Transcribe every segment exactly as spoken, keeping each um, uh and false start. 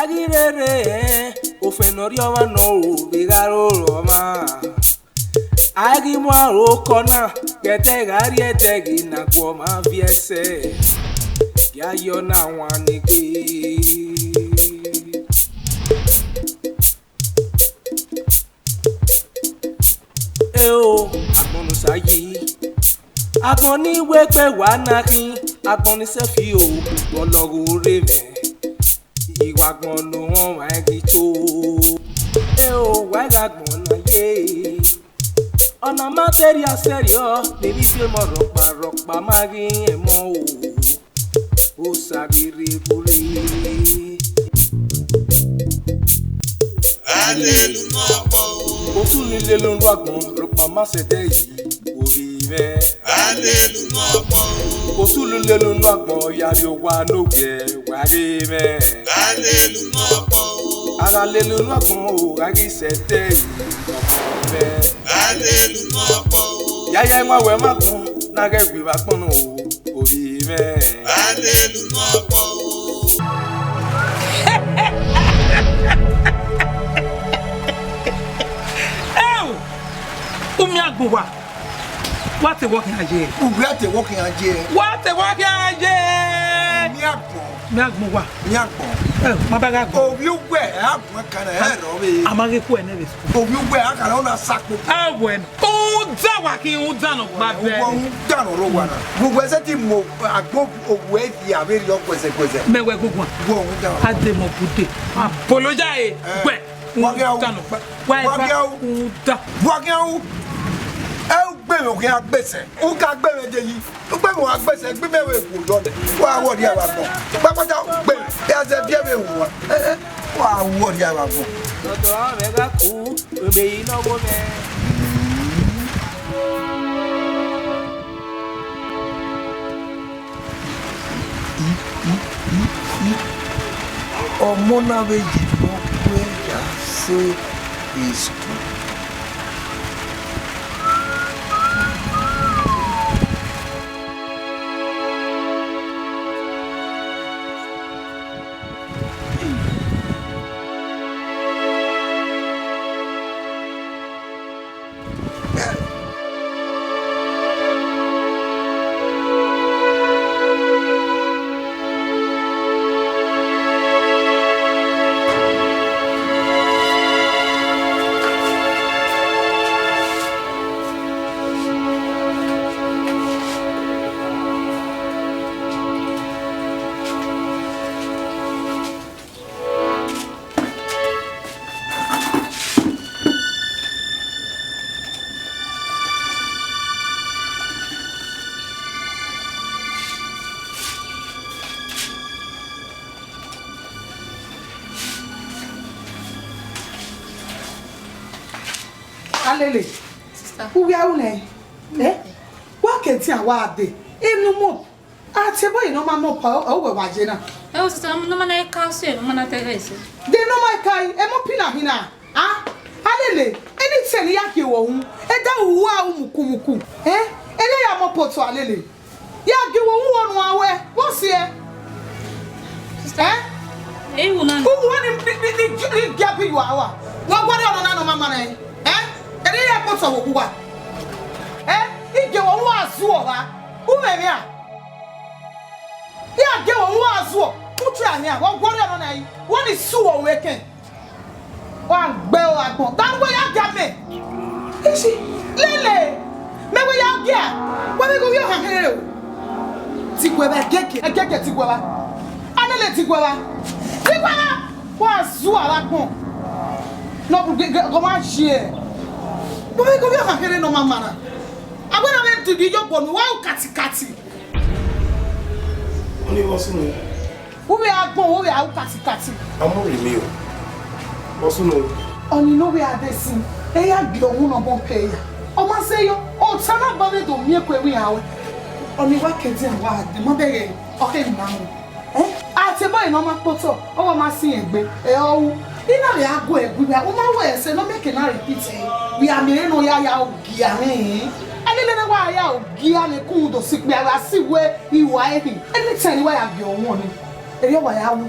Ghi rere, ofẹn ne ọ rri ọmwa nọ ro vbe gha ro ọmwa. A ghi mu aro kọ na, ghẹ ẹdẹ gha rrie ẹdẹ ghi na gu ọmwa viẹ sẹ, ya yọ na wan egbe. Eo, agbọn ne Osa yi, agbọn ni wegbe wa na khin, agbọn ni sẹfi o, vbe ọ lọghọ rre mwẹ, I wa agbọn ne ohẹn ọmwa ghi to. Eo, wa gha agbọn na ye. Ọna ma te rhia sẹrriọ, ne emwi fiemọ rhọkpa rhọkpa ma ghi rẹn emọ o. Osa ghi rre vbe urhi. Alelu nuagbọn o. Otu ni lele unu agbọn, rhọkpa ma sẹ ẹdẹ yi, ovbi mwẹ. Alelu nuagbọn o. Otu ni lele unu agbọn, ya rrie owa ne ogiẹ, wa ghe mwẹ. Alelu nuagbọn o. A gha lele unu agbọn o, gha ghi sẹ ẹdẹ yi, ovbi mwẹ. Alelu nuagbọn o. Yaya, I wan wẹ ma gbọn, na ghẹ wi vbe agbọn nọ o, ovbi mwẹ. Alelu nuagbọn o. Ẹo, u miẹn agbọn uwa, wa te wọ khian ye. U ghi a te wọ khian ye. Wa te wọ khian ye. Miẹn agbọn. Miẹn agbọn uwa. Miẹn agbọn. Ẹ, ma ba gha agbọn. Ovbi uwẹ, ẹ, agbọn kan na, ẹ rọ vbe. A ma ghe ku ẹnẹ vbe school. Ovbi uwẹ, a kan na sa kpo. Ẹ wẹ, rhunmwuda wa khin rhunmwuda nọ gba bẹẹ. Rhunmwuda nọ rre owa na. Vbe uwẹ sẹtin mu agbọn owẹ via vberriọ guẹzẹguẹzẹ. Mẹ wẹ guguan. Vbe rhunmwuda nọ. A de mọ bude. A boloja e. Ẹ. Wẹ. Wa ghi a u. Rhunmwuda nọ gba. Wa ghi a u. Rhunmwuda. Wa ghi a u. Ẹ u gbe mwẹ okhian gbẹsẹ. U ka gbe mwẹ de yi. U gbe mwẹ okhian gbẹsẹ, gbe mwẹ vbe wo yọ nẹ. Wa wọ rhie vbe agbọn. Kpakpata u gbe mwẹ. Ẹ zẹ biẹ vbe wu wa. Ẹ, ẹ. Wa wọ rhie vbe agbọn. Ọdọ mwẹ gha ku, emwi ne ọ wo mwẹ. Ọmọ na vbe ye ne ọ gue ya sẹ school. Alele, sister, u wia ru nẹ? Eh? Wa ke dia wa de. Enu mọ. A te bọ eno ma mọ pa, ọ wẹ wa ye na. Ẹ o sister, ne ọ ma na ka sẹ, ne ọ ma na te ghẹ sẹ. De ne ọ ma ka, ẹ mọ pina hina. Ah, Alele, eni te ne ya gie wọ hu, ẹ da ru a ru mukumuku. Eh? Ene ya mọ poto Alele. Ya gie wọ hu ọnu a wẹ, vbọ siẹ? Sister, eh? Ẹ i wu na. U wu ni, ni, ni, ni, ni gie abi yu a wa. Wa guọrọ ọnọ na ne ọ ma ma nẹ. Eh? Ene ya poto wọ hu wa. Eh? I gie wọ hu a zuọ wa. U mwẹ mia. Ya gie wọ hu a zuọ, u tie a nian, wa guọrọ ọnọ na yi, wẹ ni su wọ ru ekẹn. Wa gbe aro agbọn, da wẹ ya gie amẹ. Isi, Lele, mẹ wẹ ya gie a, wa vbe ghe ovbi ọkhan kherhe o. Diguẹ vba ẹgẹgẹ, ẹgẹgẹ diguẹ vba. Alele diguẹ vba. Diguẹ vba, wa zuọ vbe agbọn. Ne ọ bu gẹ, gẹ, gẹ ọ ma ye. Wa vbe ghe ovbi ọkhan kherhe ne ọ ma ma na. A wẹ na vbe dibọ iyobọ ne uwa ru katikati. Ọni vbe ọ sunu? U vbe a gbọn, u vbe a ru katikati. A mu rhie imi o. Vbe ọ sunu? Ọni ne u vbe a de sin, e ya gie ọmwa ne ọ bọ pẹ ya. Ọ ma sẹ yọ, ota na gba vbe do miẹn eku ẹvbo iran ruẹ. Ọni wa ke dian wa de, ma bẹghe, ọ khe emwi na mu. Eh? A te bọ emwi ne ọ ma kpotọ, ọ wa ma sin egbe, ẹ ọ ru. I na vbe a gu ẹre gu, u ma wẹ ẹse ne ọ miẹn ke na repeat ẹre. Vbe a miẹn ne ọ ya ya ogia mwẹ. Alele ne wa ya ogia ne kun do si kpia, wa si wẹ I wa ehin. Anytime ne wa ya gie ọmwa ni, erriọ wa ya wu.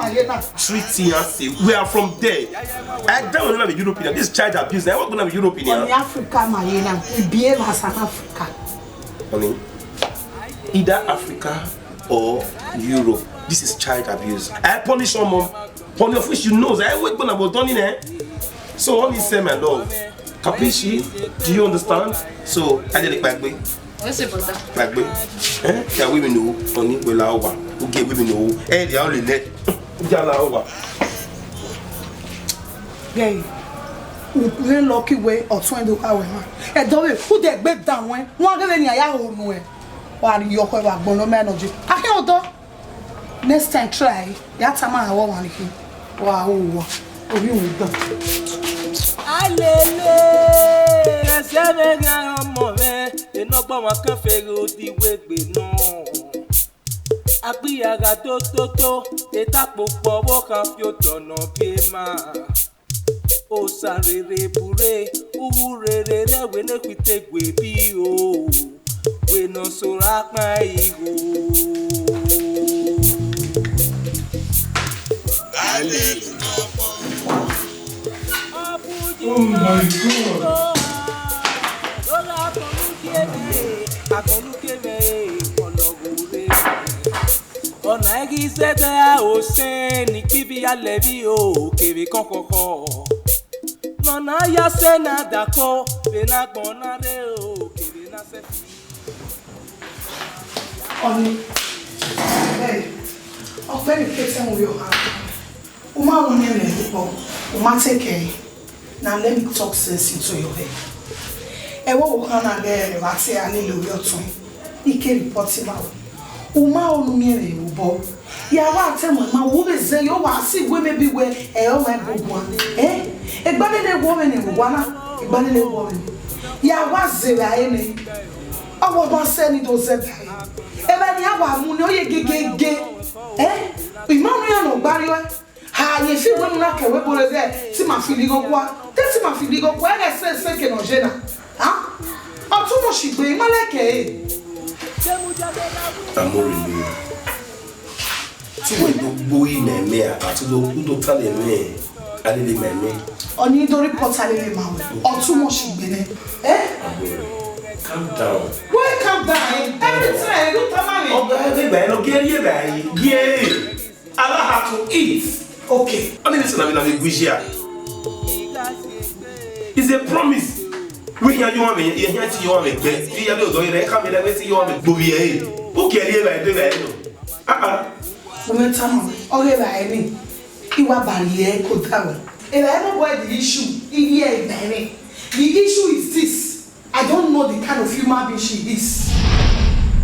ma ye na. Treat him as if we are from there. I don't know European. This is child abuse. I want to be European. Ọni Africa ma ye na. We behave as an African. Honey, either Africa or Europe. This is child abuse. I punish someone. Honey, of which you know, I wait when I was done in there. So, honey, say my love. Capisci? Do you understand? So, I did it back way. What's it, brother? Back way. Eh? Yeah, women know. Honey, well, I want. Okay, women know. Eh, they are only let. Yala over. Gẹe, u vbe lucky wẹ ọtuẹn do kha wẹ mwa. Ẹdẹ ọvbehe, u de gbe dan wẹn, wọn ghe vbene a ya ho nuẹn. Wa rhie ọkhọ vbe agbọn ne ọ ma nọ je. A khian odọ. Next time try, ya tama a wọ wan khin. Wa ho wa. Ovbi wẹ dan. Alele, ẹsẹ mwẹ gha ọmọ mwẹ, enọgbọ wan kẹfẹ ghe odi wegbe nọ. Agbia gha do toto, etakpokpo ọvbokhan fi otọ nọ biẹ ma. Osa rere bure, uwu rere rẹ wẹ ne khuite gue bi o. Wẹ ne ọ so ra kpan igho. Hallelujah. Oh my God. Ọna ghi zẹdẹ a o sẹn ni kpivi ya lẹvbi o kevbe kọkọkọ. Nọ na ya sẹ na dako vbe na gbọn na rre o kevbe na sẹ fi. Ọni, ẹ, ọkpẹvbe ke tẹn wẹ ọha. U ma ru miẹn mwẹ vbe ukpọ, u ma te kẹ ẹre. Now let me talk sense into your head. Ẹvbo ọvbokhan na ghẹ vbe a te a lele ovbi ọtuẹn, I ke report ma wẹ. U ma ru miẹn mwẹ vbe obọ. Ya wa te mu ma wo vbe zẹ yo wa si wẹ maybe wẹ ẹ ọ wa gu guan. Eh? Egba nene wo vbe ne wa na, egba nene wo vbe. Ya wa zẹ vbe a nẹ. Ọ wa ma sẹ ni do zẹ vbe a. Evba ni a wa mu ne ọ ye gegege. Eh? I ma nu ya nọ gba rriọ. Ha, ye fi wẹ ne u na kẹ wẹ bore ghẹ, te ima fi ligho kua. Te si ima fi ligho kua, ẹghẹ sẹ sẹ ke nọ je na. Ha? Ọ too much gbe, ima lẹkẹ ẹre. Amore mi. Te wẹ do gbe uri ma ẹmwẹ a, a te do, u do ta lẹ ẹmwẹ, a lele ma ẹmwẹ. Ọni do report a lele ma wẹ. Ọ too much gbe nẹ. Eh? Amore, calm down. Why calm down? Every time, you tell me. Ọga, everybody, no, get here, get here. Allah had to eat. Okay. Only this na na we gwizia. It's a promise. We hear you want me, you hear you want me. We hear you don't hear come here we see you want me. But we hear. Okay, here by the way. Ah ah. Ume tama, ọghe evbare ni, I wa ba rhie ẹre ke odaro. Evbare no boy the issue, I rhie evbare. The issue is this. I don't know the kind of human being she is.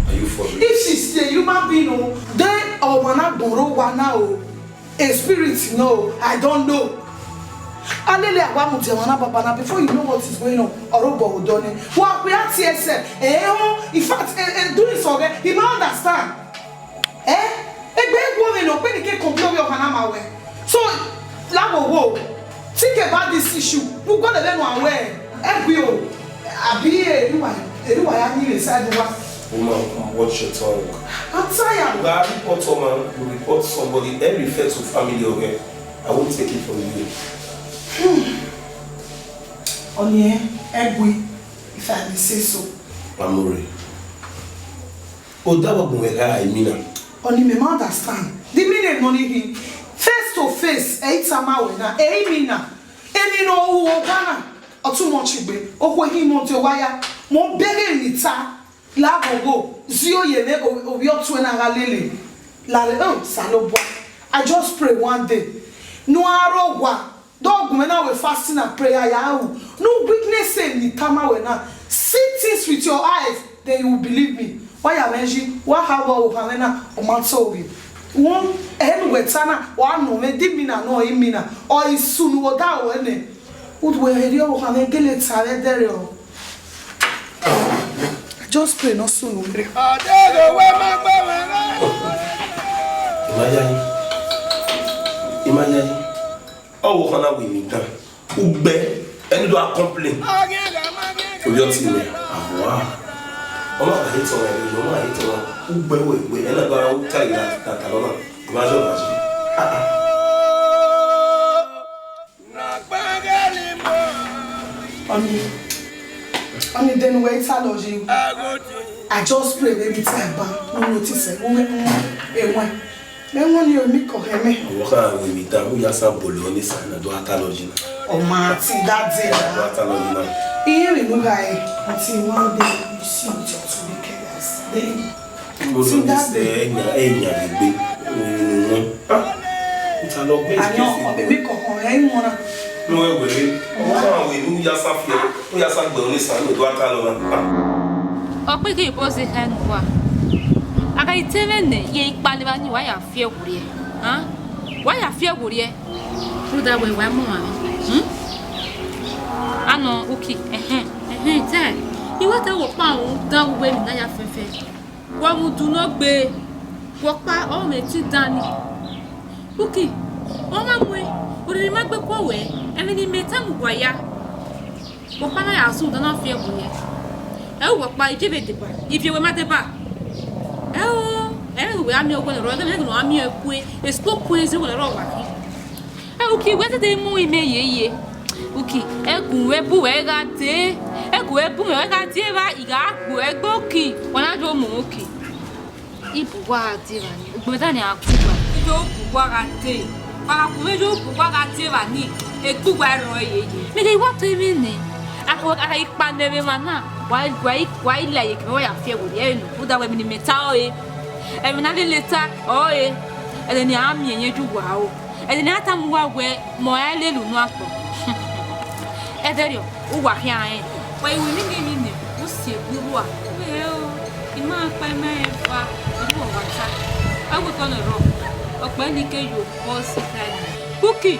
Are you for real? If she's a human being, oh, then ọmwa na gbọnrọ owa na o, a spirit, no, I don't know. Alele a wa mudia ọmwa na baba na, before you know what is going on, ọ rre obọ vbe odọ nẹ. Wa kpia tie ẹsẹ, eh, oh, in fact, eh, eh, doing so, eh, he ma understand. Eh? Egbe gu mwẹ ne ọ kpe ne I ke kọnpio ovbi ọmwa na ma wẹ. So, la wo wo. Think about this issue. U gọdọ vbene a wẹ, ẹgui o. Abi erriwa, erriwa ya ni vbe side wa. Woman, come, watch your tongue. I'm tired. You are report someone, you report somebody, then refer to family, okay? I won't take it from you. Ọni ẹgui, if I may say so. Amore. O da wa gun ẹre gha, I mean am. Ọni, mẹ ma understand. The meaning nọ ni hi. Face to face, ẹ i tama wẹ na, ẹ i mean am. Emwi ne ọ ru owa na, ọ too much egbe. Okhuo hin mẹ ọdiọn wa ya. Mẹ bẹghe emwi ta. La ghogho, zio ye vbe o-, ovbi ọtuẹn na gha lele. Lale, oh, Osanobua. I just pray one day. Ne u a rre owa, do gu mwẹ na wẹ fasting and prayer ya ru. Ne u witness emwi ne I tama wẹ na. See things with your eyes, then you will believe me. Wa ya mwẹ yi, wa kha wa okhanmwẹ na, ọ ma tọ ghe. Wọ, ẹmwẹ ne uwẹ ta na, wa nọ mwẹ, di mina nọ, I mina. Ọ i sunu vbe odaro ruẹ nẹ. Udu wẹ rhie ọvbokhan mwẹ gele ta vbe ẹdẹrriọ. I just pray ne ọ sunu vberriọ. Ọdẹghe wẹ ma gbe mwẹ rre. I ma yayi. I ma yayi. Ọvbokhan na wẹ emwi dan. Ugbẹ, ẹni do a complain. Ovbi ọtẹn mwẹ, avua. Ọ ma gha hate ọmwa, ọ ma hate ọmwa. Ugbẹ wẹ, wẹ, ẹna gba u ta ira ta ta lọna. I ma zọ ma zọ. Ah, ah. Ọni, ọni, dẹn wẹ i ta lọ yi. I just pray vbe emwi ta ban, no notice ẹ, wẹ, wẹ, wẹ. Mẹ wẹ ni omi kọ hẹ mẹ. Ọvbokhan wẹ emwi dan, u ya sa bọlọ ne sa na do a ta lọ yi na. Ọ ma ti da de. Do a ta lọ yi na. Iye mi mu gha ẹ, until one day you see with your two naked eyes. Then Mo do this, eh, ẹyan, ẹyan egbe. Unu wọn. Ah, nta lọ gbe. Àní ọkọ bèbí kọ̀ọ̀kan ẹ̀ ń mọ́ra. No, ẹ wẹ̀rẹ̀. Ọmọ náà wẹ̀ ló yá sá fi ẹ, ó yá sá gbẹ̀rún ní sàn, ló wá ká lọ náà. Ah. Ọ kpeke ibo ze khẹ ne uwa. A gha i te mwẹ nẹ, ye ikpale evba ni wa ya fi ẹvbo rriẹ. Hàn? Wa ya fi ẹvbo rriẹ. Rhunmwuda wẹ wa mu mwẹ. Hmm? Anọ, Uki, ẹhẹn, ẹhẹn, te. I wa te wo kpa rhunmwuda uwẹ emwi ne a ya fẹfẹ. Wa mu udu nọ gbe, wẹ ọkpa ọmwa ẹtin dan ni. Uki, ọ ma muẹn, orhiọn ma gbe kua wẹ, ẹmwẹ ne imẹ tama uwa ya. Wẹ ọkpa na ya sunu, ọ na fi ẹvbo rriẹ. Ẹ, wẹ ọkpa, I je vbe deba, ivie wẹ ma deba. Ẹ o, ẹmwẹ ne uwẹ a miẹn uwẹ nọ rrọọ, ẹmwẹ ne ọ a miẹn kue, esikokue zẹ uwẹ nọ rrọọ wa khin. Ẹ, Uki, wẹ tete mu imẹ yeye. Uki, ẹgu wẹ bu wẹ gha dee. Ẹgu wẹ bu wẹ gha dee evba, I gha gbe uẹ gbe Uki. Wa na do mu Uki. I bu uwa gha dee evba ni. Ugbẹn da ni a gu uwa. I do bu uwa gha dee. Wa gha gu mwẹ do bu uwa gha dee evba ni. Egbe uwa rrọọ yeye. Mẹ ghe wa to emwi nẹ. A kọ, a kha ikpa nẹ vbe emwa na. Wa, wa, wa i la ye kẹ mẹ, wa ya fi ẹvbo rriẹ nọ. Rhunmwuda wẹ emwi ne imẹ ta ọre. Emwi ne a lele ta ọre. Ẹdẹ ne a miẹn yẹn ju uwa o. Ẹdẹ ne a tama uwa wẹ, mẹ ọre a lele unu akpọ. Ẹdẹrriọ, uwa khian rẹn. Wa i wẹ nene emwi nẹ, u si egbe uwa. Wẹ o, I ma kpa ima eva, I ru ọmwa ta. A wẹ kọ nọ rrọọ, ọ kpẹ ne I ke yo, ọ si ta ẹre. Uki,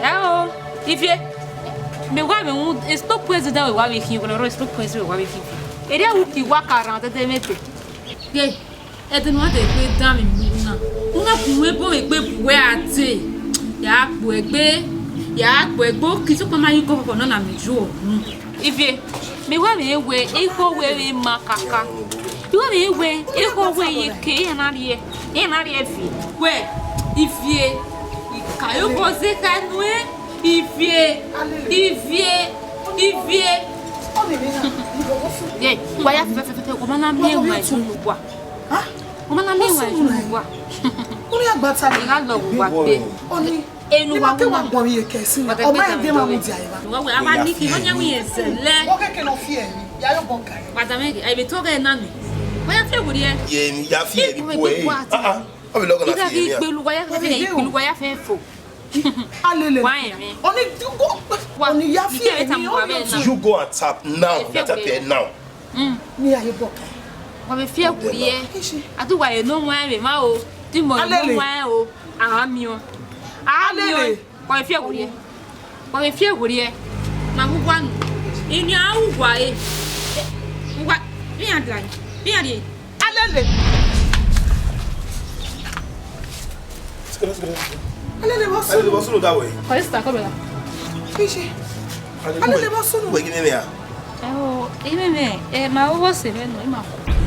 ẹ o, ivie, mẹ wa vbe wu, esikokue zẹ da wẹ wa vbe khin, wẹ nọ rrọọ esikokue zẹ wẹ wa vbe khin. Erriọ Uki wa ka rhan dẹdẹ mwẹ te. Ye. Ẹdẹ ne uwa dẹ gbe dan mwẹ emwi ne u na, u na gu mwẹ ebo mwẹ egbe bu uwẹ a dee. Ya gbe egbe, ya gbe egbe, Uki, sokpan ma ghi gọ khọkhọ nọ na mẹ ju unu. Ivie, mẹ wa vbe wẹ ekhọe wẹ vbe ma kaka. I wa vbe wẹ ekhọe wẹ ye ke, iran na rhie, iran na rhie viẹ. Wẹ, Ivie, I ka yo obọ zẹ kha nuẹn, Ivie, Ivie, Ivie. Ye, wa ya fẹfẹ, fẹfẹ, fẹfẹ, wa ma na miẹn wa ju unu wa. Hàn? Wa ma na miẹn wa ju unu wa. Unu ya gba ta. I gha lọ vbe uwa gbe. Ọni, enu wa ke wa gbọ ye ke si na. Ọ ma de ma mu dia eva. Wa we aba ni ki, wa nya wi ese le. Wo ke ke no fi emi. Ya yo bon kai. Wa da me, ai be to ge na ni. Wa ya fi ẹvbo rriẹ. Ye ni ya fi emi ko e. Ah, ah. Ọ vbe lọghọ na fi emi a. Igbelu wa ya fe, igbelu wa ya fe fo. Alele. Wa emi. Ọni go. Wa, ọni ya fi emi. You go and tap now. That appear now. Mm. Ni aye bọka. Wa vbe fi ẹvbo rriẹ. Kishi. A do wa ye no wan vbe ma o. Di mo ye no wan o. A miẹn. A miẹn. Wa vbe fi ẹvbo rriẹ. Wa vbe fi ẹvbo rriẹ. Ma wu wa nu. Ini a wu wa e. Wa. Bi ya dra. Bi ya dra. Alele. Alele, vbọ sunu? Alele, vbọ sunu da wẹ? Ọ, sister, come here. Kishi. Alele, vbọ sunu? Wẹ ghi mẹ mẹ a? Ẹ o, imẹ mẹ, ẹ ma vbọ sẹ mẹ nọ, ima.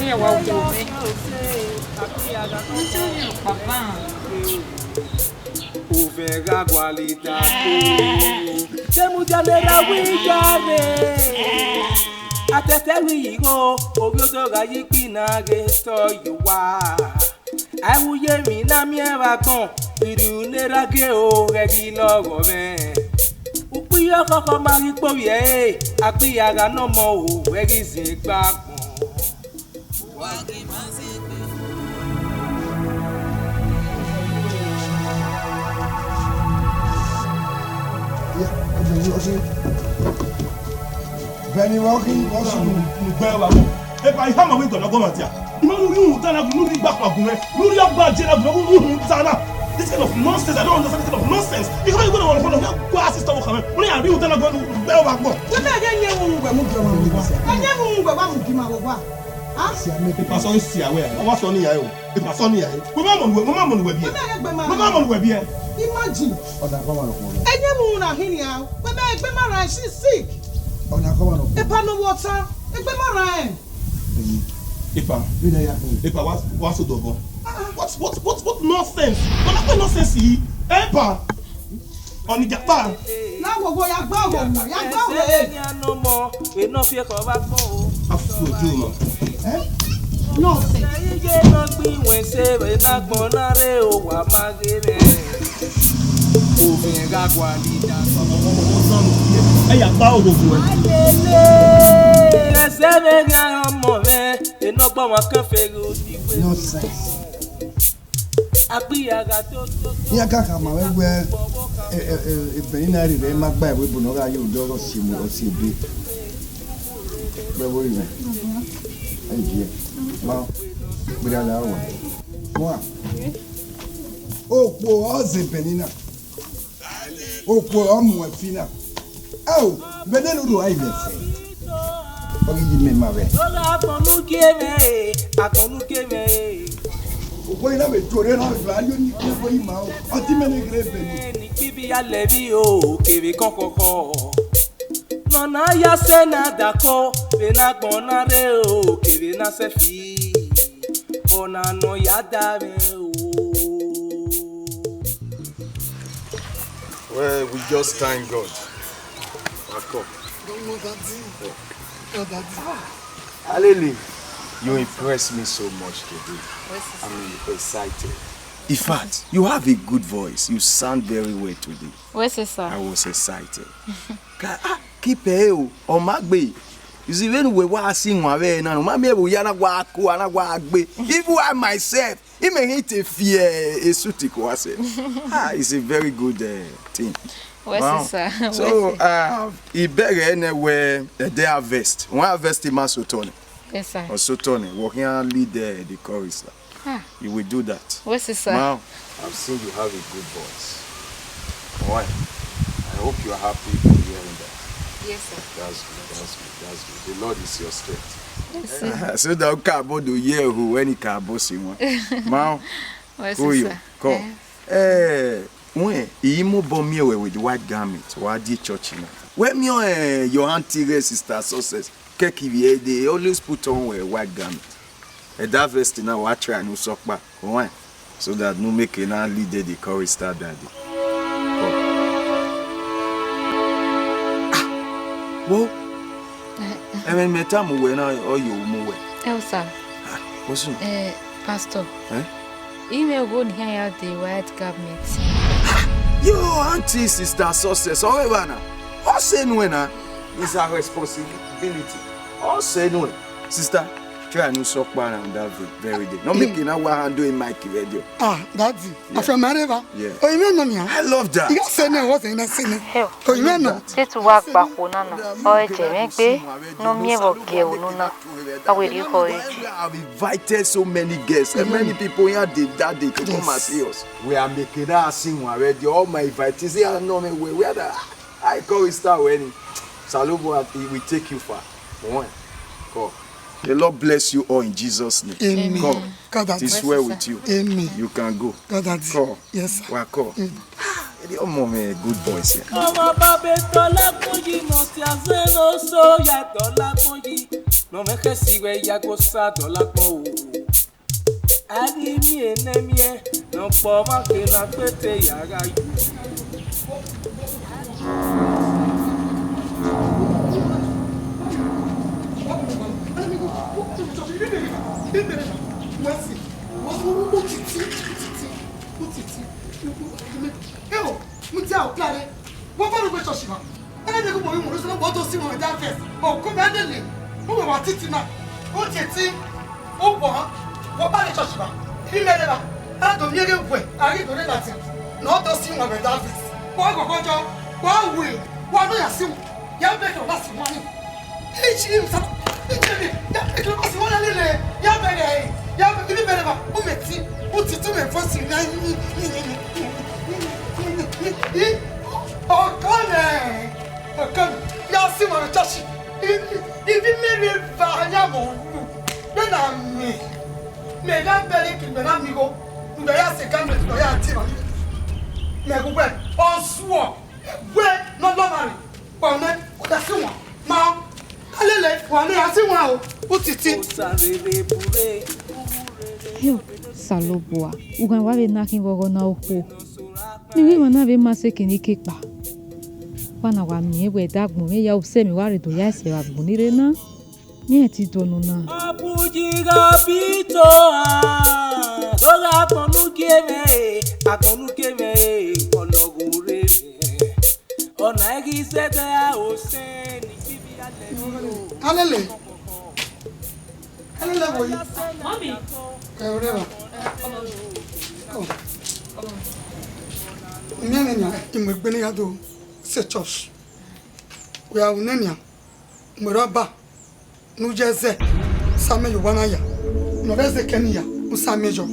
Iran wa wo mẹ. Papa. Ovẹn gha gualọ idako, demudia ne erha wẹ igharre. Atẹtẹ vbe igho, ovbi odọ gha ye ikpina ghe tọ ye owa. Aẹvbo ye emwi ne a miẹn vbe agbọn, irhiu ne erha gie o, ghẹ ghi lọghọ mwẹ. Ukpo iye ọkhọkhọ ma ghi kpe ovbi ẹre, akpia gha nọ ọmọ o, ghẹ ghi zin egbe agbọn. Bẹni vbe ọ khin, ọ sunu. Mu gbẹ wa mọ. Epa, I khama wẹ I gualọ guọmwa dia. I ma mu rhie uhunmwu dan na gu, ne u rhie igba kpa gu mwẹ, ne u rhie ọgba je na gu mwẹ, uhunmwu dan na. This kind of nonsense, I don't understand this kind of nonsense. I khama wẹ I gualọ guọmwa, ne u gua sister ọvbokhan mwẹ, u na ya rhie uhunmwu dan na gu mwẹ, u gbe ọmwa agbọn. Wẹ mẹ ghẹ yin uhunmwu wẹ mu gie ọmwa vbe owa. Ẹ yin uhunmwu wẹ wa mu gie ima vbe owa. Ah? Epa, sọ sia wẹ, ọ wa sọ ne I ya o. Epa, sọ ne I ya o. Wẹ ma mọ ne uwẹ, wẹ ma mọ ne uwẹ biẹ. Wẹ mẹ ghẹ gbe ma. Wẹ ma mọ ne uwẹ biẹ. Imagine. Ọna kọ ma nọ kọ. Ẹ yin uhunmwu na hin nian. Wẹ mẹ egbe ma ra, she sick. Ọna kọ ma nọ kọ. Epa, no water. Egbe ma ra ẹn. Epa. Vbene ya khin. Epa, wa, wa so dọbọ. Ah, ah. What, what, what, what nonsense? Ọna kọ nonsense yi. Epa. Ọni japa. Na wo wo ya gba wo, ya gba wo. Ẹsẹ ẹre nian nọ ọmọ, vbe ne ọ fi ekhọe vbe agbọn o. Afu ojo ma. Eh? Nonsense. Iye nọ gbe iwẹn se vbe ne agbọn na rre o, wa ma ghe mwẹ. Ovẹn gha gualọ idako. Ẹ ya gba ogogo ẹ. Ayele, ẹsẹ vbe gha ọmọ mwẹ, vbe ne ọ gba ọmwa kan fẹ ghe odigbo. Nonsense. Akpia gha to to to. Iran ka khama mwẹ wẹẹ, e, e, e, ebẹrinna rre ma gba ẹvbo ebo ne ọ gha ye odẹ ọghe ọsi emu, ọsi ebe. Wẹ vbo ri mwẹ? Ẹ i viẹ. Ma, gberra la wa. Wa. Okhuo ọ zẹ Benin na. Okhuo ọ mu ẹfi na. Ao, vbe ne unu rua ivẹ fẹ? Ọ ghi yi mẹ ma vbe. Ọghe agbọn ne u gie mwẹ, agbọn ne u gie mwẹ. Okhuo na vbe tuorre na vbe a yo ni kpo yi ma o. Ọ ti mẹ ne gre Benin. Ni kpibi ya lẹ vbi o, kevbe kọkọkọ. Nọ na ya sẹ na dakọ, vbe ne agbọn na rre o, kevbe na sẹ fi. Ọna nọ ya da mwẹ o. Well, we just thank God. Wa kọ. Don't know that thing. Oh, that thing. Alele, you impress me so much today. I'm excited. In fact, you have a good voice. You sound very well today. Wẹ sẹ, sir. I was excited. Ka, ah, keep it o, ọ ma gbe. You see, when we wa si wan vbe na, ma miẹn vbe ya na wa ko, a na wa gbe. Even I myself, I mẹ hẹn te fi e suit ko ase. Ah, it's a very good uh, thing. Wẹ sẹ, sir. So, uh, I bẹghe nẹ wẹ ẹdẹ harvest. One harvest ma sotọ nẹ. Yes, sir. Ọ sotọ nẹ. Wọ khian lead uh, the chorus. Ah. You will do that. What's it, sir? Now, I've seen you have a good voice. Why? I hope you are happy for hearing that. Yes, sir. That's good, that's good, that's good. The Lord is your strength. Yes, sir. So that ka bo do ye who when he ka bo si wan. Now, what's it, sir? Come. Eh, when he mo bo me with white garment, wa di church na. When me eh, your auntie, sister, success, keki they always put on a white garment. Ẹ da vest na wa try ne u sẹ ọkpa, ohan, so that ne u make na lead the chorus start that day. Come. Ah, wo. Ẹmwẹ ne imẹ tama uwẹ na, ọ ye mu uwẹ. Elsa. Ah, osun. Eh, Pastor. Eh? I mwẹ ogho ne iran ya de white garment. Yo, auntie, sister, success, ọ rre evba na. Ọ sẹ nuẹn na. It's our responsibility. Ọ sẹ nuẹn. Sister, try ne u sẹ ọkpa around that ve-, very day. No make una wa handle a mic radio. Ah, daddy, yeah. After my river. Yeah. Oh, you mean no me? I love that. You say no, what you say? Hell. Oh, you mean no? Te tu wa gba khuo na na, ọ i je mwẹ egbe, ne ọ miẹn vbe ọ gie unu na, a wẹ rhie ekhọe. I've invited so many guests, and many people here dey that day to come and see us. We are making that scene already. All my invitees, they are not me. Where, where the, I call it star when Salomo, he will take you far. One, come. The Lord bless you all in Jesus' name. Amen. Come. God, that is well with you. Amen. You can go. God, that is. Come. Yes, sir. Wa kọ. Amen. Ah, ẹ di ọmọ mi, good boys here. Ọmọ bàbá tọ́lá kún yìí, mo ti àṣẹ ló sọ ya tọ́lá kún yìí. Nọ mẹ kẹ si wẹ ya go sa tọ́lá kún o. A di mi ene mi ẹ, nọ kpọ ma ke na pete ya gha yu. Eo, mu dia okpia re. Wọ́n bá rògbò ṣọ̀ṣì wa. Ẹni ní kò mọ̀ wí mọ̀ ló sọ pé wọ́n tó sí wọn dá fẹ́. Ọ̀kọ́ mi á dé lè. Wọ́n wẹ̀ wá títí náà. Ó jẹ tí ó wọ̀ ọ́. Wọ́n bá lè ṣọ̀ṣì wa. Ibi mẹ́rẹ̀ wa. Á dò mí eré wẹ̀. Àrí ìdòrè láti. Nà ó tó sí wọn dá fẹ́. Wọ́n kọ̀kọ́ jọ. Wọ́n wù í. Wọ́n ló yà sí wọn. Yà bẹ́ẹ̀ kí wọ́n bá sí wọn ní. Ichi, sa, ichi, ya, ichi, si wala lele, ya bẹghe, ya bẹghe, ibi bẹghe ba, u mẹ ti, u ti tu mẹ fo si na, ọkọ mẹ, ọkọ mẹ, ya si mọ church, ibi mẹ rẹ va ya mọ ru, bẹ na mẹ, mẹ gha bẹghe ki mẹ na mi gho, mẹ ya se ka mẹ, mẹ ya ti ma, mẹ gu wẹ, ọ suọ, wẹ, nọ lọ ma rẹ. Kpọnẹ, u da si wan. Ma, ka lele, wa ne a si wan o, u titi. Hio, Osanobua, u gha wa vbe na khin vbe ọghọ na okhuo. Ne I ru emwa na vbe ma sẹ ekin ne I ke kpa. Wa na wa miẹn wẹ ẹdẹ agbọn mwẹ ya usẹ mẹ wa rre do ya ẹse vbe agbọn ni rre na. Miẹn ti do nọ na. Ọ bu yi gha bi to a, do gha agbọn ne u gie mwẹ, agbọn ne u gie mwẹ, ọlọghọ rre. Ọna i ghi zẹdẹ a osẹn ni bibi alẹ ni o. Alele. Alele vbo yi? Mọmi. Ẹ, o rre evba? Ọ. Miẹn mwẹ nian, I mu egbe ne I ya do sẹ church. Wẹ a ru nẹ nian, mu ẹre ọba. Ne u ye ẹzẹ, sa amẹ ye owa na ya, ne ọ rre ẹzẹ kẹ ne ya, u sa amẹ yọ.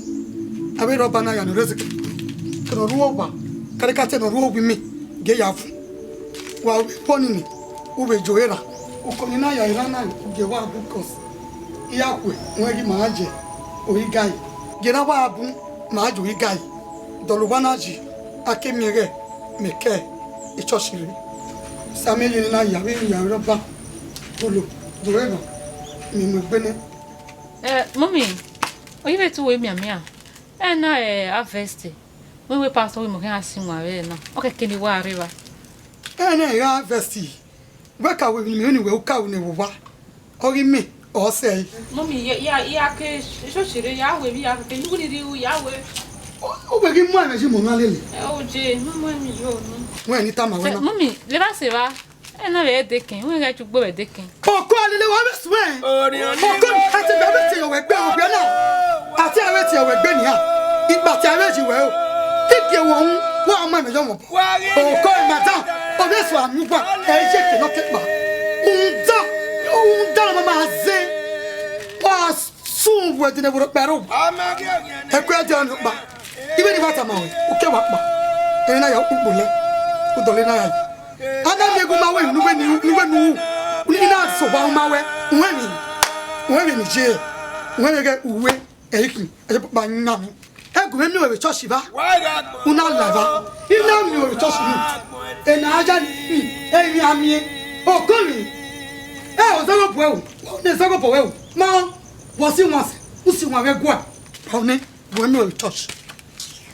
Avbe rọba na ya ne ọ rre ẹzẹ kẹ, kẹ ne ọ rre owa, kẹrẹkatẹ ne ọ rre owa imẹ, gie ya vu. Wa vbe bọ nini, u vbe ye ore ra. Ukọ ni na ya erha na, u gie wa bu, cos iran khuẹ, wẹ ghi ma ye ore igai. Gie na wa bu, ma ye ore igai. Dọlọ owa na yi, a ke miẹn ighẹ mẹ ke echọọchi rre. Sa amẹ ye ne na ya, avbe iran ya rọba. Olo, do rre na, mẹ mu egbe nẹ. Eh, mummy, ọ ye vbe te uwẹ mianmian? Ẹ na, eh, harvest. Wẹ wẹ pastor wẹ mọ khian si wan vbe na. Ọ kẹkẹ ne wa rre evba. Ẹ na, I gha harvest. Wẹ ka wẹ emwi ne mẹ ni wẹ u ka ru ne vbe owa. Ọ ghi mẹ, ọ sẹ ẹre. Mummy, ya, ya, ya ke echọọchi rre, ya wẹ vbe ya ke, ne uwẹ ni rhie ru, ya wẹ. U wẹ ghi mu ẹmwẹ yi mọ na lele. Ẹ, o je, mu, mu ẹmwẹ yi unu. Wẹ ni tama wẹ na. Mummy, levba sẹ evba. Ẹ na vbe ẹdẹkẹn, wẹ ghẹ ju gbe vbe ẹdẹkẹn. Oko alele wa vbe suẹn. Oko ni a te vbe tie wẹ gbe, ovbi na. A te vbe tie wẹ gbe nian. Ikpa te vbe yi wẹ o. Igie wọ hu, wa ma mẹ yọ mọ. Oko madam, ovbi esu anu gba, ẹ ye ke nọ ke kpa. Unda, unda ma ma ze. Wa sun wẹ dine wo kpẹro. Ẹ ku ẹdẹ ọnii kpa. Iwe ni wa tama wẹ, u ke wa kpa. Ẹ na ya ukpukpo lẹ. U dọlọ na ya. A na miẹn gu ma wẹ ne uwẹ ni, ne uwẹ ni u, ne I na sẹ owa ma wẹ, uwẹ ni, uwẹ ni ye, uwẹ ni ghe uwẹ, ẹ i khin, ẹ i kpa yan mẹ. Ẹ gu mwẹ miẹn ruẹ vbe church evba, u na la evba, I na miẹn ruẹ vbe church ni, ẹ na ya ni, ẹ i miẹn a miẹn, okọ ni, ẹ o zọghọ bọ ẹre o, ne zọghọ bọ ẹre o, ma, wọ si wan sẹ, u si wan vbe guẹ, ọ nẹ, gu mwẹ miẹn ruẹ vbe church.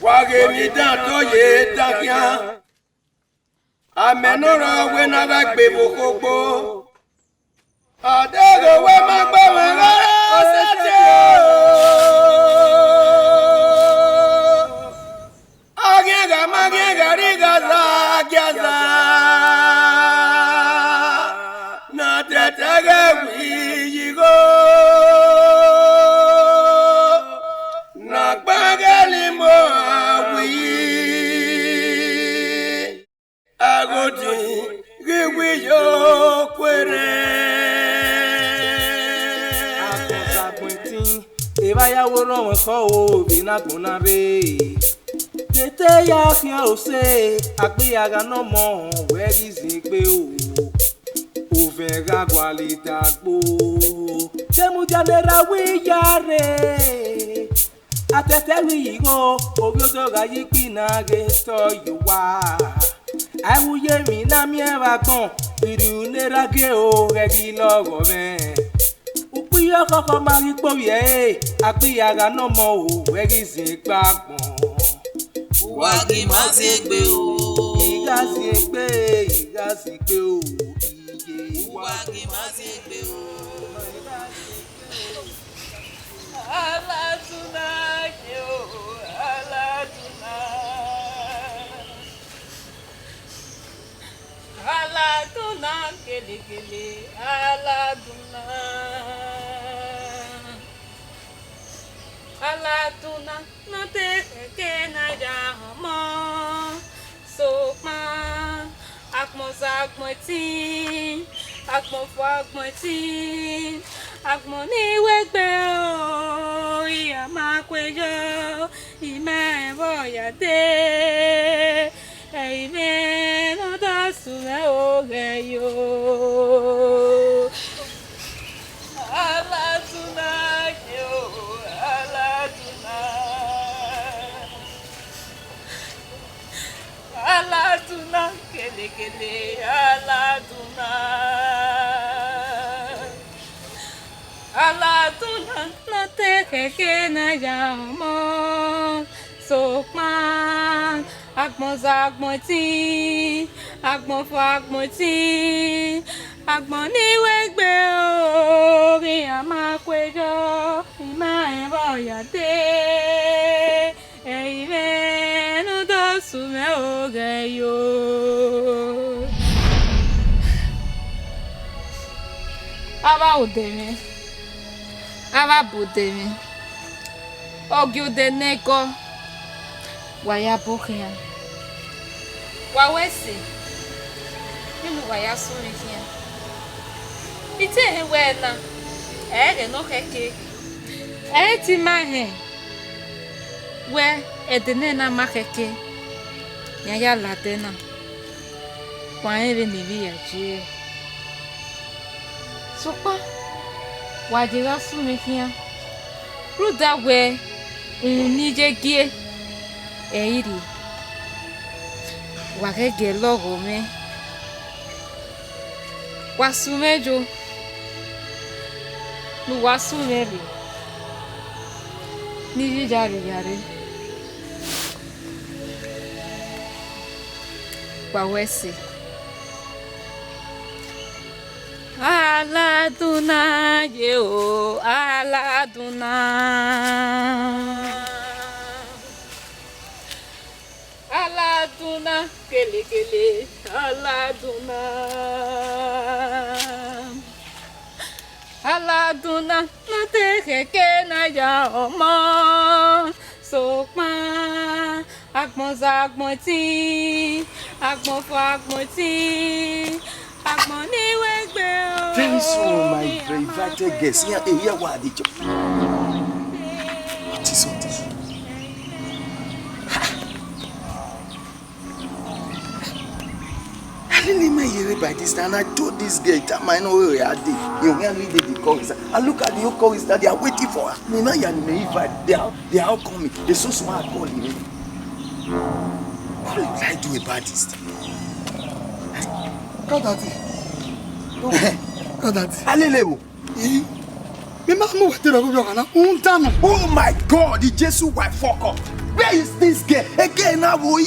Wa ghe emwi dan te ọ ye dan khian. Amẹ ne ọ rọ wẹ ne a gha gbe vbe okhokpo. Ọ deghẹ wẹ ma gbe mwẹ gha ra, ọ sẹtin o. A ghian gha ma ghian gha rri gha za gia za. Ne a tẹtẹ ghẹ wi yi igho. Ne a gba ghẹ limo a wi. Aghodi ghi wi yo kuerre. Agbọn za agbọn ẹtin, evba ya wo rọmwẹ khọ o, vbe ne agbọn na rre. Ghe te ya khian ose, agbọn ya gha nọ mọ, wẹ ghi zin egbe o. Ovẹn gha gualọ idagbo, demudia ne erha wi ya rre. Atẹtẹ ghi yi igho, ovbi odọ gha ye ikpin na ghe tọ ye owa. A i wu ye emwi ne a miẹn vbe agbọn, irriu ne erha gie o ghẹ ghi lọghọ mwẹ. Ukpo iye ọkhọkhọ ma ghi kpe ovbi ẹre, agbọn ya gha nọ mọ o, wẹ ghi zin egbe agbọn. Uwa ghi ma zin egbe o. I gha zin egbe, I gha zin egbe o, iye. Uwa ghi ma zin egbe o. Aladuna ye o, Aladuna. Aladuna kelekele, Aladuna. Aladuna, ne ọ te khẹke ne a ya họn ọmọ, sokpan agbọn za agbọn ẹtin, agbọn fua agbọn ẹtin, agbọn ni wegbe o, iran ma kue yọ, I ma rẹn vbe ọ ya dee. Ẹi mwẹ ne ọ da sunu mwẹ oghẹ yo. Aladuna ye o, Aladuna. Aladuna kelekele, Aladuna. Aladuna, ne ọ te khẹke ne a ya họn ọmọ, sokpan agbọn za agbọn ẹtin, agbọn fua agbọn ẹtin, agbọn ni wegbe o, ghi iran ma kue yọ, I ma rẹn vbe ọ ya dee. Ẹi mwẹ ne ọ da sunu mwẹ oghẹ yo. Avbe odẹ mwẹ, avbe odẹ mwẹ, ọ gie odẹ ne ẹgọ, wa ya bọ khian. Wa wẹ ẹse, vbene uwa ya sunu khian. I te họn wẹ na, Ẹ ghẹ ne ọ khẹke. Ẹ i te ima hẹn wẹ ẹdẹ nẹ na ma khẹke, ne a ya la ẹdẹ na, wa rẹn vbene I vbe ya yi ẹe. Sokpan, wa ye gha sunu khian, rhunmwuda wẹ uhunmwu ne I ye gie, ẹ i rhie. Wa ghẹ gie lọghọ mwẹ. Wa sunu mwẹ yo, ne uwa sunu mwẹ rre, ne I ye iyare iyare. Wa ru ẹse. Aladunna ye o, aladunna. Aladunna kelekele, aladunna. Aladunna ne ọ te khẹke ne a ya ọmọ, sokpan agbọn za agbọn ẹtin, agbọn fo agbọn ẹtin, agbọn ni wẹ gbe o. Very soon, my invited guests. Here, here, what are they? What is all this? Alele ma yere by this time, and I told this girl, that might not where I dey. You only dey the chorister. I look at the whole chorister, they are waiting for her. Me na ya ni me invite. They are, they are all coming. They so smart call me. What will I do about this thing? Kadati. Kadati. Alele o. Eh? Me ma mu wẹ te rọ vbe ọghe na, un danu. Oh my God, Jesus, why fuck up? Where is this girl? Again, now, boy.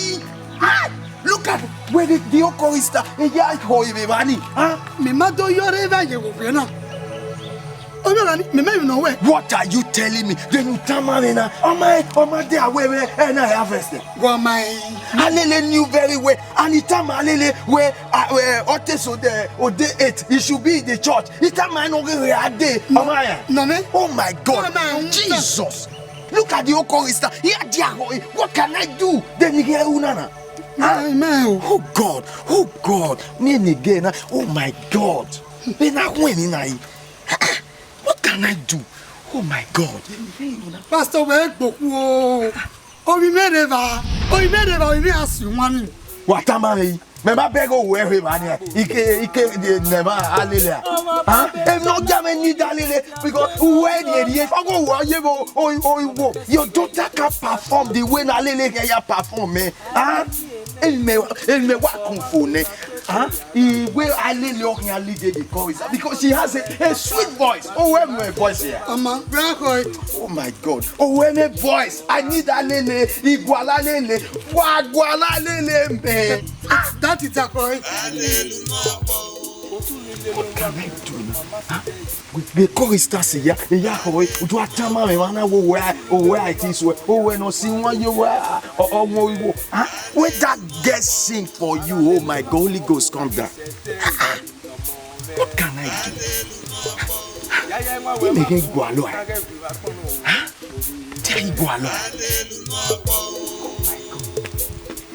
Ah, look at where the, the whole chorister. Eya ho ibe bani. Ah, me ma do yọ rre vbe ye wo vbe na. Oyo gha ni, me ma even know where. What are you telling me? Then you tell me na. Oh my, oh my, they are where, where, and I harvest them. Wa ma e. Alele knew very well. And he tell me, Alele, where, uh, where, Oteso the, or day eight, he should be in the church. He tell me, I know where I dey. No. Oh my. No, man. Oh my God. No, man. Jesus. Look at the whole chorister. He had their, what can I do? Then he get unana. Huh? Man, man. Oh God. Oh God. Me and again. Oh my God. Then I win in I. What can I do? Oh my God. Pastor, wẹ gbokhu o. Ovbi mwẹ rre evba, ovbi mwẹ rre evba, ovbi mwẹ a si wan ni. Wa tama mwẹ yi. Mẹ ma bẹghe owẹ rre evba nian. Ike, ike, ne ma Alele a. Huh? Emwi ne ọ gia mwẹ need Alele, because uwẹ rhie rhie. Ọghe uwẹ ọ ye vbe o, o, o, o. Your daughter can perform the way na Alele can ya perform, man. Huh? Emwi mẹ, emwi mẹ wa kun fo nẹ. Huh? Iwe Alele ọ khian lead the chorus because she has a, a sweet voice. Oh, where my voice here? Ọmọ, where are you? Oh my God. Oh, where my voice? I need Alele. Iguala Alele. Wa guala Alele, man. Ah, that is a boy. What can I do now? Huh? The chorister say, yeah, yeah, boy. Do I tell my man? I will wear, oh, where I think so. Oh, where no see one you wear. Oh, oh, oh, oh. Huh? When that girl sing for you, oh my God, Holy Ghost, come down. Ah, ah. What can I do? He may get gualo. Huh? Tell you gualo.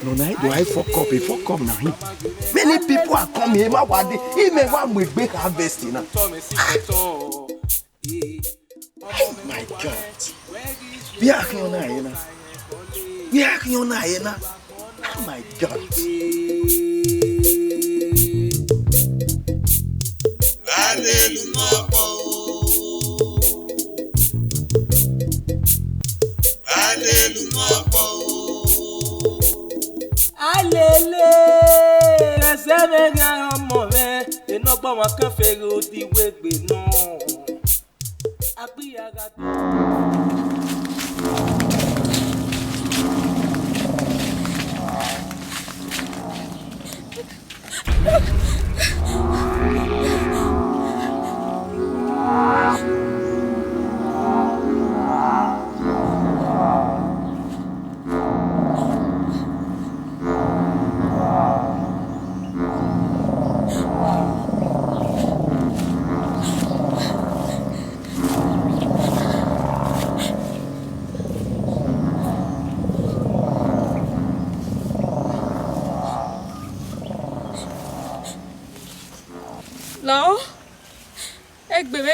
No, na do I fuck up, he fuck up na him. Many people are coming, he ma wa dey, he may wa mu egbe harvest na. Oh my God. Where are you now? Where are you now? Oh my God. Alelu n'ọkpọ o. Alelu n'ọkpọ o. Alele, ẹzẹ mwẹ gha ọmọ mwẹ, enọgbọ mwa kẹfẹ ghe odibo egbe nọ.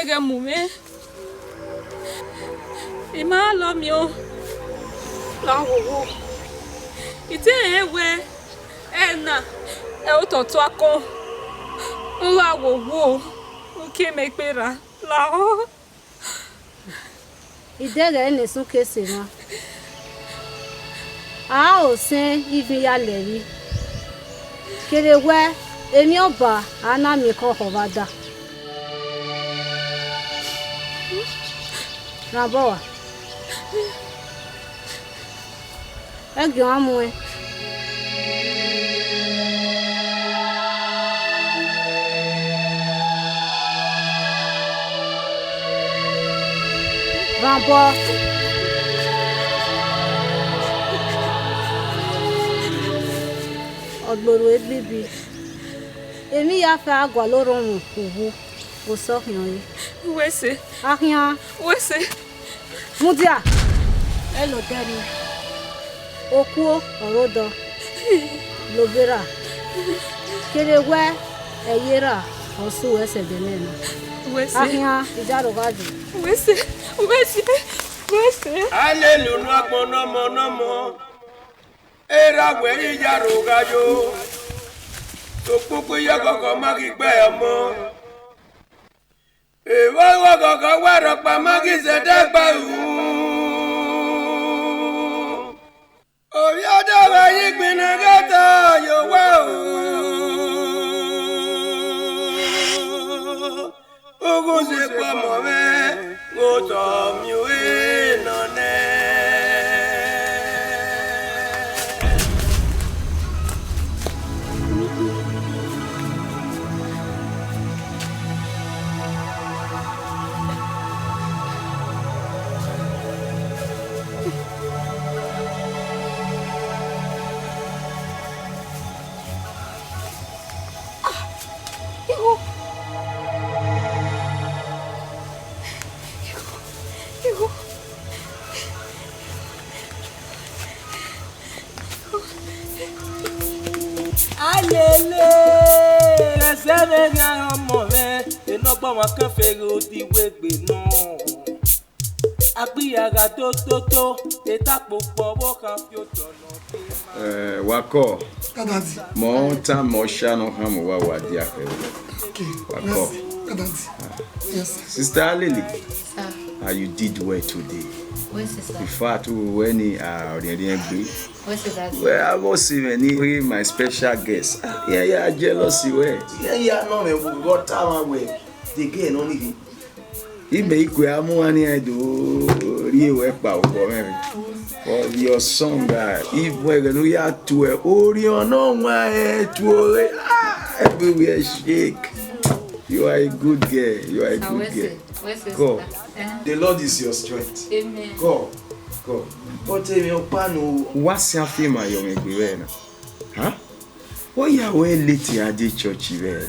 Ghẹ mu mwẹ, I ma lọ miẹn ọ la wowo. I te rẹn wẹẹ ẹna ẹre otọ tuakọn, u la wowo, u ke mẹ gberra lahọ. Idẹghẹ ne sunu ke sẹ emwa, a ro sẹn ivin ya lẹ emwi, kere wẹ emwi ọba a na miẹn ekhọe ọvbada. Rhan obọ rua. Ẹgiọnmwa muẹn. Rhan obọ. Ọgborhu ebibi, emwi ya fẹ a gualọ orhọnmwẹ uwu, osọ khian ọre. Wẹ sẹ. A khian. Wẹ sẹ. Mudia, ẹlọdẹ nii, okuo ọre odọ, loberra, kere wẹ ẹyerra ọ sẹ uwẹ sẹ ẹdẹnẹrẹ na. Wẹ sẹ. A khian, I ya rhogha dee. Wẹ sẹ, wẹ sẹ, wẹ sẹ. A lele unu agbọn nọmọ nọmọ, erha wẹ i ya rhogha yo, sokpan ukpo iyọghọghọ ma ghi gbe ọmọ. Evba ọghọghọ wa rhọkpa ma ghi zẹdẹ gba ru. Ovbi ọdọ vbe yi gbinna ghẹ ta ye owa o. Ughunzikpe ọmọ mwẹ, otọ miẹn ue nọ nẹ. Igho. Igho. Igho. Alele, ẹsẹ mwẹ ghian ọmọ mwẹ, enọgbọ ọmwa kẹfẹ ghe odibo egbe nọ. Agbia gha do toto, etakpo kpọ vbe okhan fi otọ nọ. Eh, wa kọ. Daddy. Mọ ta mọ sha nọ khan mọ wa wa dia khẹ. Okay. Wa kọ. Merci. Daddy. Yes, sir. Sister Alele, sir, ah, you did well today. Wẹ sẹ, sir. In fact, we were ni, ah, ọriẹnriẹn gbe. Wẹ sẹ, Daddy. Well, I was even ni he my special guest. Ah, yeah, yeah, jealousy we. Yeah, yeah, no, man, we got time we. The girl no need him. Imẹ i kue a mu uwa nian do rhie ruẹ kpa obọ mwẹ rre. For your song, ah, ivun ẹghẹ ne u ya tuẹ, orhiọn ne ọ wan ẹ tuorre. Ah, everywhere shake. You are a good girl. You are a good girl. Wẹ sẹ, wẹ sẹ, God, sir. Eh. The Lord is your strength. Amen. God, God. But tell me, Opa, no. Wa sian fi ma yọ mwẹ egbe vbe na. Huh? Why you were late at the church, man?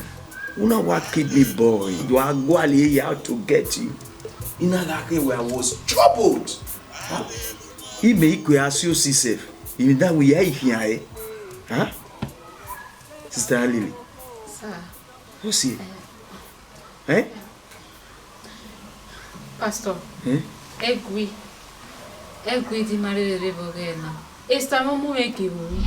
Una wa keep me boy. You are going out to get you. In that way, I was troubled. Huh? He make you ask you, sir. In that way, I hear, eh? Huh? Sister Lily. Sir. What's it? Eh? Eh? Pastor, eh? Egui, egui di ma rherhe rre vbe ọghẹe na. Esther mwẹ ọ mu mwẹ gie vbe oru.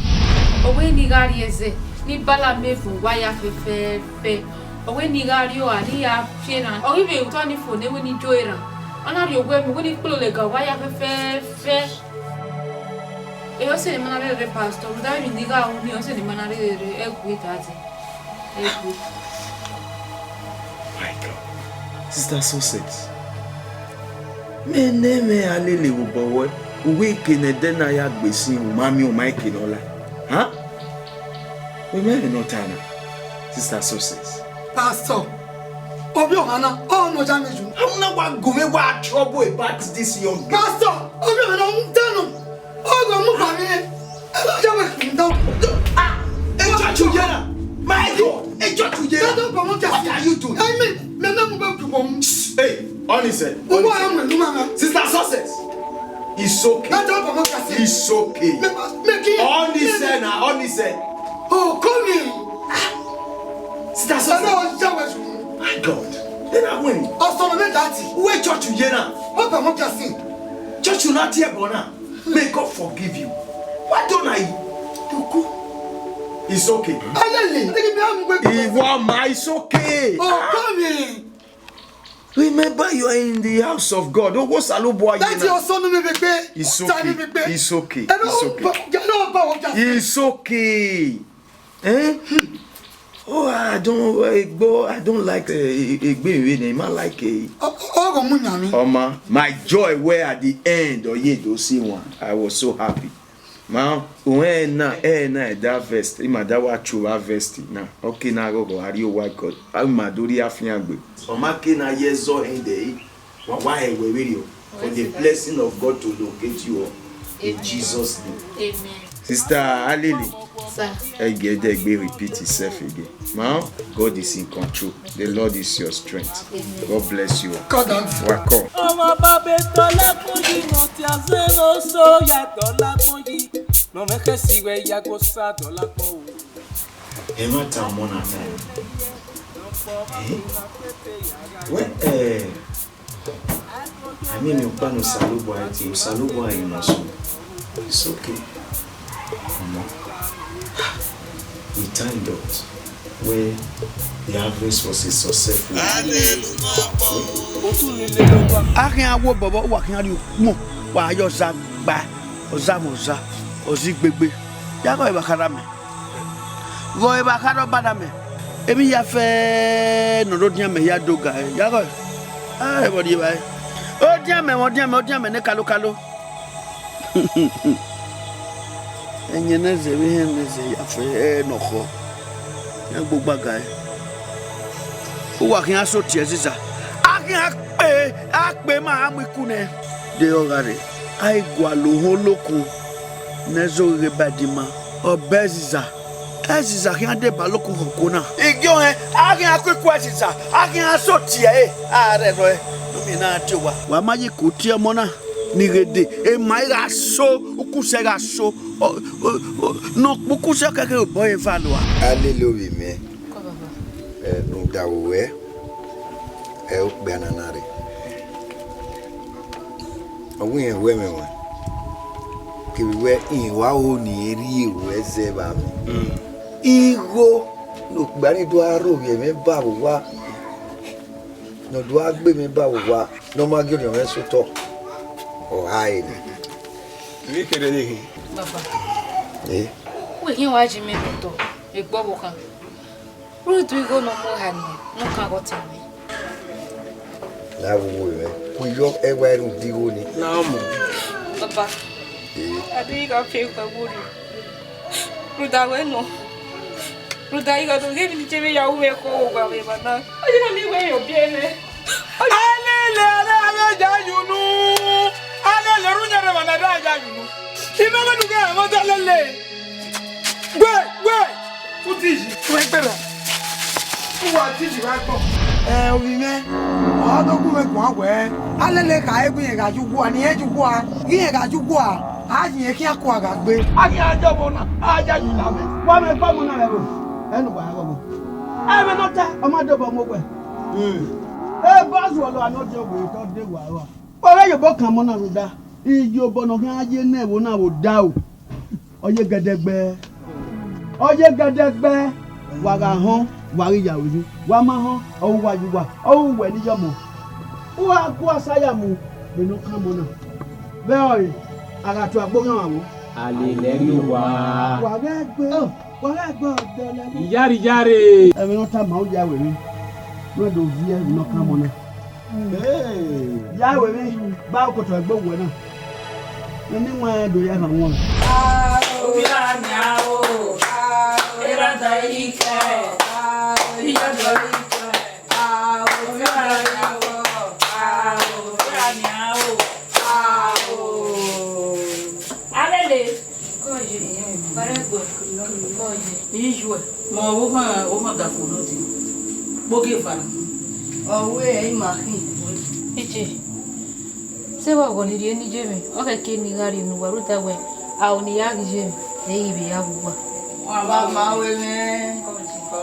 Ọ wẹ ne I gha rrie ẹzẹ, ne I bala mẹ vbe owa ya fẹfẹẹfẹ. Ọ wẹ ne I gha rrie oha, ne I ya fi erhan. Ọ ghi vbe otọ ni fo ne wẹ ne I jo erhan. Ọ na rhie owẹ mẹ, wẹ ne I kpolo lẹga owa ya fẹfẹẹfẹ. Ẹ, ọ sẹ ne I ma na rherhe rre, Pastor, rhunmwuda emwi ne I gha ru nii, ọ sẹ ne I ma na rherhe rre, egui, Daddy. Egui. My God. Sister Success. Mẹ ne mwẹ a lele vbe obọ ruẹ, uwẹ eke ne ẹdẹ na ya gbe sin, u ma miẹn, u ma eke ne ọ la. Huh? Wẹ mẹ vbe nọ ta na, Sister Success. Pastor, ovbi ọmwa na, ọ nọ ya mwẹ yu. How na wa gu mwẹ wa trouble about this young girl? Pastor, ovbi ọmwa na, ọ mu danu. Ọgọ mu ba mwẹ. Ẹ bá jẹ́ wẹ̀ kì í dán. Ah, ẹ jọ ju yẹn na. My God, ẹ jọ ju yẹn na. Dọ́dọ̀ bọ̀ mọ́ kẹsì. What are you doing? Ẹ mi, mẹ mẹ mu bẹ kú bọ̀ mu. Hey, Honey said. Owó ẹ mọ̀ ẹ̀lú màmá. Sister Success. It's okay. Dọ́dọ̀ bọ̀ mọ́ kẹsì. It's okay. Mẹ mẹ kí. Honey said na, Honey said. Oh, come here. Sister Success. Ẹ bá jẹ́ wẹ̀ sùn. My God. Ena wẹ ni? Ọsọmọ mwẹ dati. Uwẹ church ye na? Papa, mo just sing. Church na tie ẹbọ na. May God forgive you. Why don't I? Tuku. It's okay. Alele, take me out. Iwọ ma, it's okay. Oh, come in. Remember, you are in the house of God. Owo Osanobua ye na. Dati, ọsọmọ mwẹ vbe gbe. It's okay. It's okay. It's okay. It's okay. Eh? Oh, I don't, Egbo, I don't like, eh, Egbe Iwe name. I like, eh, Ọ, ọ, ọ gọ mu yan mi. Ọma, my joy were at the end. Oye do see one. I was so happy. Ma, uwẹ na, ẹ na, ẹ da vest, ima da wa chu vba vest na. Ọ ke na ghọghọ, a rrie owa God. A ma do rhie afiangbe. Ọ ma ke na ye ẹzọ hẹn dẹ, wa wa hẹ wẹ vberriọ. For the blessing of God to locate you all in Jesus' name. Amen. Sister Alele, sir, ẹ gẹ dẹ gbe repeat itself again. Ma, God is in control. The Lord is your strength. God bless you. Welcome. Ọmọ bàbá tọ́lá kún yìí, mo ti àzẹ́rò sóyà tọ́lá kún yìí. Mo mẹ́ kẹ́ sí wẹ̀ yàgò sá tọ́lá kún o. Ẹ má ta ọmọ na ta ẹ. Ẹ? Wẹ, ẹ, I mean, ọkpa ne Osanobua tie, Osanobua, you must know. It's okay. Ọmọ. We thank God where the harvest was a successful. A khian wo bọbọ, wa khian rhie ukpọn, wa ya ọza gba, ọza mwẹ ọza, ọza igbegbe. Ya gọ evba khara mẹ. Gọ evba khara ọba na mẹ. Emwi hia fẹ ne ọ rre odian mẹ hia do ga ẹre. Ya gọ. A, ẹvbo rhie evbare. Odian mẹ, odian mẹ, odian mẹ ne kalokalo. Ẹyẹn ne ẹzẹ vbe hẹn ne ẹzẹ ya fẹ ẹre ne ọ khọ, iran gbogba ga ẹre. Uwa khian so tie Ẹziza, a khian kpe, a kpe ma a mu iku nẹ. De ọ gha rre, a i gualọ ohẹn olokun ne ẹzọ ghe ba ẹdẹ ima, ọ bẹ Ẹziza. Ẹziza khian deba loko khọko na. Igiọnrẹn, a khian ku iku Ẹziza, a khian so tie ẹre, a rhẹrọ ẹre, ne ovbi na tie owa. Wa ma ye iko tie ọmọ na, ni ghe dee, emwa i gha so, ukusẹ gha so, ọ, ọ, ọ, ne ọ kpe ukusẹ kẹkẹ obọ ẹre eva lua. Alele ovbi mwẹ, ẹ, rhunmwuda vbe uwẹ, ẹ, okpia na na rre. Ọ wẹ irẹn wẹ mwẹ wan, kevbe wẹ irẹn wa ho ne irẹn rhie ruẹ zẹ vbe amwẹ. Igho ne okpia ni do gha rho vbe ẹmwẹ ba vbe owa, ne ọ do gha gbe ẹmwẹ ba vbe owa, ne ọ ma gie orhiọn mwẹ sẹ otọ, ọ gha re nẹ. Vbe kherhe ne I khin? Baba, eh? Wẹ khian wa ji mẹ vbe otọ, egbe ọvbokhan. Rhunmwuda igho ne ọ mu oha nian, ne ọ kan ghe ọtẹn mwẹ. Na vbe uwu mwẹ, ku yọ ẹwa rhunmwuda igho ni. Na ọmọ. Baba, eh? A deghẹ I gha fian egbe ẹvbo rriọ. Rhunmwuda wẹ nọ. Rhunmwuda I gha do ghe emwi ne I te vbe ya ru mwẹ ekhọe vbe owa vbe evba na. Ọ ye na miẹn wẹ irẹn ọ biẹ mwẹ. Alele, alele, avbe ya ye unu. Alele, erha uyinmwẹ ne a da ya ye unu. I ma wẹ ne u ghẹ mwẹ ọta lele. Gbe, gbe! U ti yi, u gbe ra. U wa ti yi vbe agbọn. Ẹ, ovbi mwẹ, ọ do gu mwẹ guan wẹẹ, Alele khare wẹẹ irẹn gha ye uwu a, ne irẹn ye uwu a, ghe irẹn gha ye uwu a, a ye irẹn khian kua gha gbe. A khian ya ọmọ na, a ya yi la mwẹ. Wa mwẹ gbe ọmọ na vbe ẹvbo, ẹ ne uwa ya ghọghọ. Ẹmwẹ ne ọ ta, ọ ma dobọ mu owẹ. Eba zuọlọ a ne ọ diọn wẹẹ, te ọ de wa rua. Wa ghẹ ye obọ kan ọmọ na rhunmwuda, iyobọ ne ọ khian ye ne ẹvbo na vbe odaro. Ọ ye gẹdẹgbẹ. Ọ ye gẹdẹgbẹ. Wa gha họn, wa ghi ya ru emwi. Wa ma họn, ọ ru uwa ye uwa, ọ ru uwẹ ne I ye ọmọ. U gha gu asa ya mu vbene ọ kan ọmọ na. Vbe ọre, a gha tue agbe oghian mwẹ vbo? A lele ẹre owa. Wa ghẹ gbe, wa ghẹ gbe ọdọ lẹ. Iyare, iyare. Ẹmwẹ ne ọ tama u ya ru emwi, ne u do viẹ vbene ọ kan ọmọ na. Ya ru emwi, gba okotọ egbe owẹ na. Emwi wan do ya rhan wọn. Ovbi ọra nian o, erha da ikẹ, iyadọ ikẹ, ovbi ọra nian o, ovbi ọra nian o. Alele. Kọye, ọrẹgbe, kọye. Iyuẹ, ma ọvbokhan, ọvbokhan da fo nọ dee. Kpogie eva. Ọ wẹ ẹ i ma khin. Iye, sẹ vbe ọghọ ne I rhie ne I ye mwẹ, ọ khẹke ne I gha rhie ne uwa rhunmwuda wẹẹ, aro ne I ya ghi ye mwẹ, ẹ i ghi vbe ya vbe uwa. Wa ma ma ru mwẹ.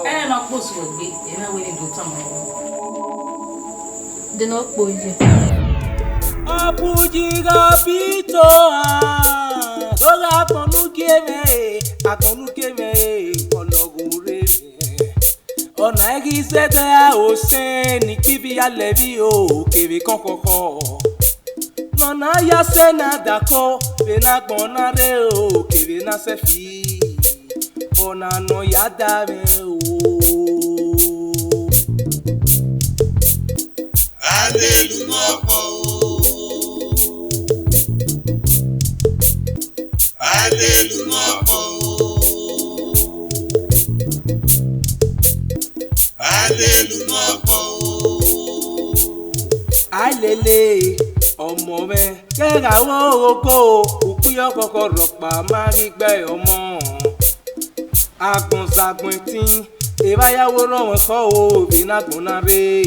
Ẹnẹ ne ọ kpọsu egbe, ẹmwẹ wẹ ne I do tama ruẹ. De ne ọ kpo ye. Abuyi gha bi to a, do gha agbọn ne u gie mwẹ e, agbọn ne u gie mwẹ e, ọlọghọ rre mwẹ. Ọna i ghi zẹdẹ a osẹn ni kpivi ya lẹ vbe o kevbe kọkhọkhọ. Ne ọ na ya sẹ ne a dakọ vbe ne agbọn na rre o kevbe ne a sẹ fi. Ọna ne ọ ya da mwẹ o. Alelu ne ọ kpọ o. Alelu ne ọ kpọ o. Alelu ne ọ kpọ o. Alele, ọmọ mwẹ, kẹgha ru oghogho, ukpiyọ khọkhọ rhọkpa ma ghi gbe ọmọ. Agbọn zagbọn ẹtin, evba ya wo rọmwẹ khọ o, vbe ne agbọn na rre.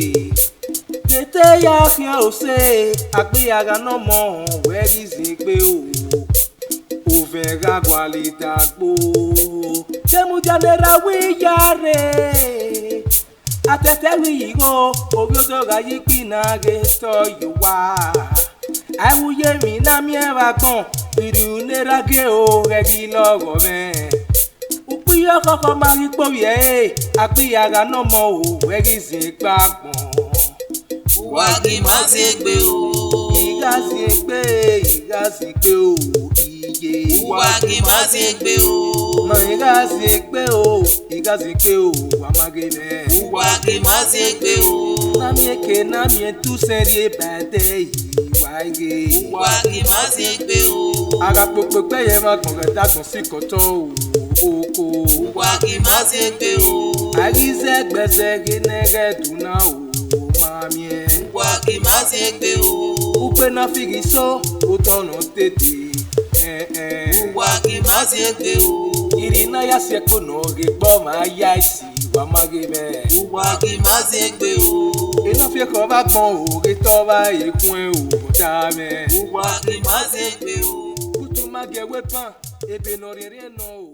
Ghe te ya khian ose, a gbe ya gha ne ọmọ, wẹ ghi zin egbe o. Ovẹn gha gualọ idagbo, demudia ne erha wẹ iyare. Atẹtẹ wẹ iyigho, ovbi odọ gha ye ikpina ghe tọ ye owa. A i wu ye emwi ne a miẹn vbe agbọn, irhiun ne erha gie o, ghẹ ghi lọghọ mwẹ. Ukpiyọ khọkhọ ma ghi kpe ovbi ẹre, a gbe ya gha ne ọmọ o, wẹ ghi zin egbe agbọn. Uwa ghi ma zin egbe o. I gha zin egbe, I gha zin egbe o, iye. Uwa ghi ma zin egbe o. Ma I gha zin egbe o, I gha zin egbe o, wa ma ghe mwẹ. Uwa ghi ma zin egbe o. Na miẹn eke, na miẹn tusẹn rhie ba ẹdẹ, I wa ghe. Uwa ghi ma zin egbe o. A gha kpokpo egbe ye emwa agbọn ghẹ dagbọn sikẹ otọ o, oko. Uwa ghi ma zin egbe o. A ghi zẹ ẹgbẹzẹ ghe ne ẹghẹ duna o, ma miẹn. Uwa ghi ma zin egbe o. Ukpe na fi ghi so, otọ nọ tete, ẹn, ẹn. Uwa ghi ma zin egbe o. Irhi na ya si ẹko nọ ghe gbe ọmwa ya isi, wa ma ghe mwẹ. Uwa ghi ma zin egbe o. Ena fi ekhọe vbe agbọn o, ghe te ọ vba ekhue o, bọta mwẹ. Uwa ghi ma zin egbe o. Utu ma gie ẹwe ban, ebe ne ọ rhiẹnrhiẹn nọ o.